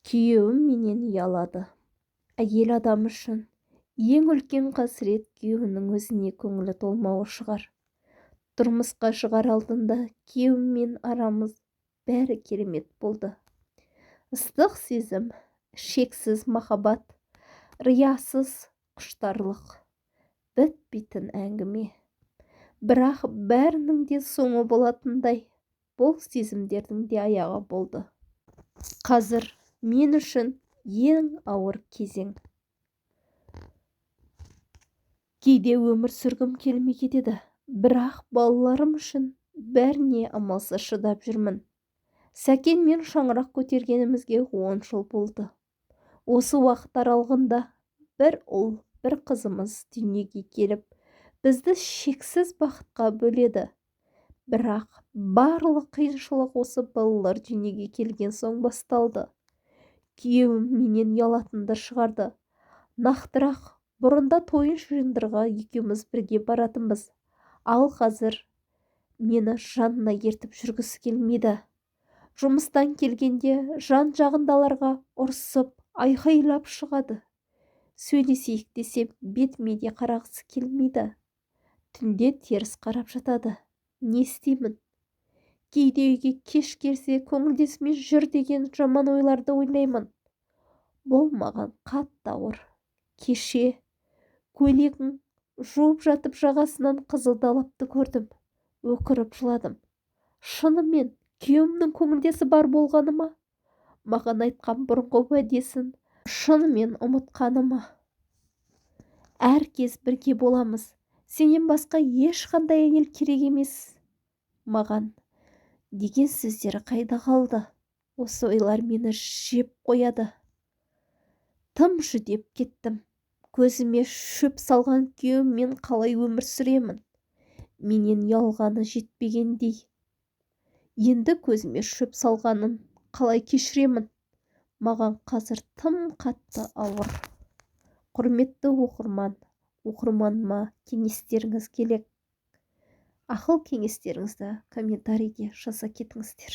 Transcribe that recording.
Күйеуім менен ұялады. Әйел адам үшін ең үлкен қасірет күйеуінің өзіне көңілі толмауы шығар. Тұрмысқа шығар алдында күйеуіммен арамыз бәрі керемет болды. Ыстық сезім, шексіз махаббат, риясыз құштарлық, бітпейтін әңгіме. Бірақ бәрінің де соңы болатындай, бұл сезімдердің де аяғы болды. Қазір мен үшін ең ауыр кезең. Кейде өмір сүргім келмей кетеді, бірақ балаларым үшін бәріне амалсыз шыдап жүрмін. Сәкенмен шаңырақ көтергенімізге 10 жыл болды. Осы уақыт аралығында бір ұл, бір қызымыз дүниеге келіп, бізді шексіз бақытқа бөледі. Бірақ барлық қиыншылық осы балалар дүниеге келген соң басталды. Күйеуім менен ұялатынды шығарды. Нақтырақ, бұрында тойын жиындарға екеуміз бірге баратынбыз. Ал қазір мені жанына ертіп жүргісі келмейді. Жұмыстан келгенде жан-жағындағыларға ұрсып, айқайлап шығады. Сөйлесейік десем, бетіме де қарағысы келмейді. Түнде теріс қарап жатады. Не істеймін? Кейде үйге кеш келсе, көңілдесімен жүр деген жаман ойларды ойлаймын. Бұл маған қатты ауыр. Кеше көйлегін жуып жатып жағасынан қызыл далапты көрдім. Өкіріп жыладым. Шынымен күйеуімнің көңілдесі бар болғаны ма? Маған айтқан бұрынғы уәдесін шынымен ұмытқаны ма? Әр кез бірге боламыз. Сенен басқа ешқандай әйел керек емес маған деген сөздері қайда қалды? Осы ойлар мені жеп қояды. Тым жүдеп кеттім. Көзіме шөп салған күйеуіммен қалай өмір сүремін? Менен ұялғаны жетпегендей, енді көзіме шөп салғанын қалай кешіремін? Маған қазір тым қатты ауыр. Құрметті оқырман, оқырманыма кеңестеріңіз керек. Ақыл кеңестеріңізді комментарийге жаза кетіңіздер.